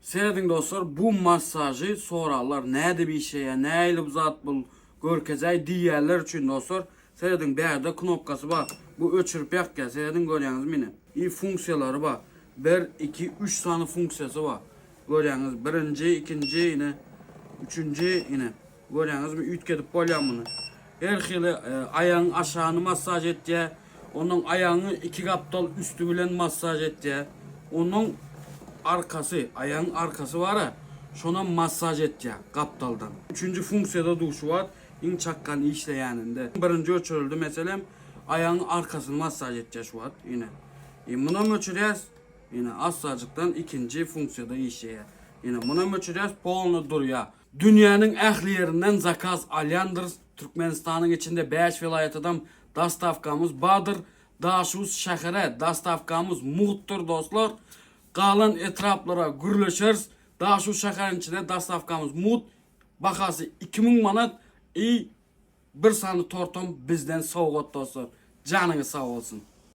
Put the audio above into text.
Serediň dostlar bu massažy sorarlar nädip işleýär nähili bu zat bul görkezäý diýýänler üçin dostlar serediň bärde knopkasy bar bu öçürip ýakýar serediň görýäňizmi ine i funksiýalary bar bir iki üç sany funksiýasy bar görýäňiz birinji ikinji ine üçünji ine Görýäňizmi, üýtgedip bolýar muny. Her hili aýagyň aşagyny massaž etýär. Ondan aýagyňy iki gapdal üsti bilen massaž etýär. Ondan arkasy, aýagyň arkasy bar-a, şonam massaž etýär gapdaldan. Üçünji funksiýada duşy bar, iň çakgan işleýäninde. Birinji öçürildi, meselem, aýagyň arkasyny massaž etýär şu wagt, ine. E, munam öçürýäs, ine, assajykdan ikinji funksiýada işleýär. Ine, munam öçürýäs, polny durýar. Dünýäniň ähli ýerinden zakaz alýandyrys Türkmenistanyň içinde 5 welaýatadam dostawkamyz bardyr Daşuz şähere dostawkamyz mugtdyr dostlar galan etraplara gürleşeris Daşuz şäheriň içine dostawkamyz mugt bahasy 2000 manat i bir sany tortam bizden sowgat dostlar janyňyz sag bolsun.